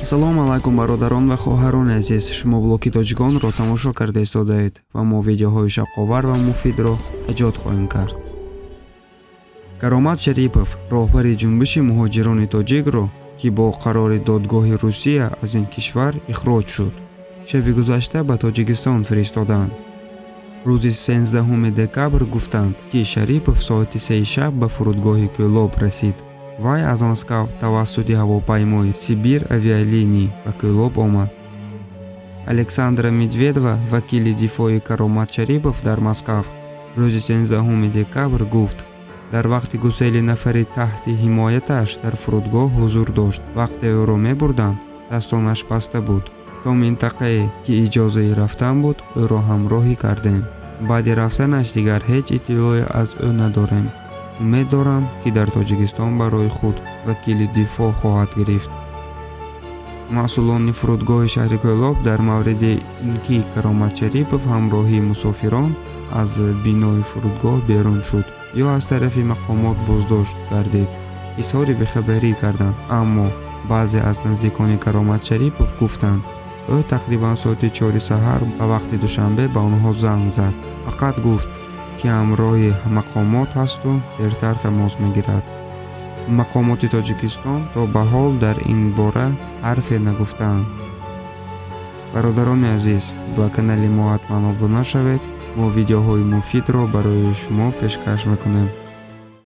Ассалому алайкум, бародарон ва хоҳарони азиз! Шумо блоки тоҷиконро тамошо карда истодаед ва мо видеоҳои шавқовар ва муфидро эҷод хоҳем кард. Каромат Шарипов, роҳбари ҷунбиши муҳоҷирони тоҷикро, ки бо қарори додгоҳи Русия аз ин кишвар ихроҷ шуд, шаби гузашта ба Тоҷикистон фиристоданд. Рӯзи 13 декабр гуфтанд, ки Шарипов соати 3 шаб ба фурудгоҳи Кӯлоб расид. Вай аз Москав тавассути ҳавопаймои «Сибир Авиалиний» ба Кӯлоб омад. Александра Медведова, вакили дифои Каромат Шарипов дар Москав, рӯзи 13 декабр гуфт, дар вақти гусели нафари таҳти ҳимояташ дар фурудгоҳ ҳузур дошт. Вақте ӯро мебурданд, дастонаш баста буд. То минтақае, ки иҷозаи рафтан буд, ӯро ҳамроҳӣ кардем. Баъди рафтанаш дигар ҳеҷ иттилоъе аз ӯ надорем. Умед дорам, ки дар Тоҷикистон барои худ вакили дифоъ хоҳад гирифт. Масъулони фурудгоҳи шаҳри Кӯлоб дар мавриди ин ки Каромат Шарипов ҳамроҳи мусофирон аз бинои фурудгоҳ берун шуд ё аз тарафи мақомот боздошт гардид, изҳори бехабарӣ карданд. Аммо баъзе аз наздикони Каромат Шарипов гуфтанд, ӯ тақрибан соати 4 саҳар ба вақти Душанбе ба онҳо занг зад, фақат гуфт, ки ҳамроҳи мақомот ҳасту дертар тамос мегирад. Мақомоти Тоҷикистон то ба ҳол дар ин бора ҳарфе нагуфтаанд. Бародарони азиз, ба канали мо ҳатман обуна шавед. Мо видеоҳои муфидро барои шумо пешкаш мекунем.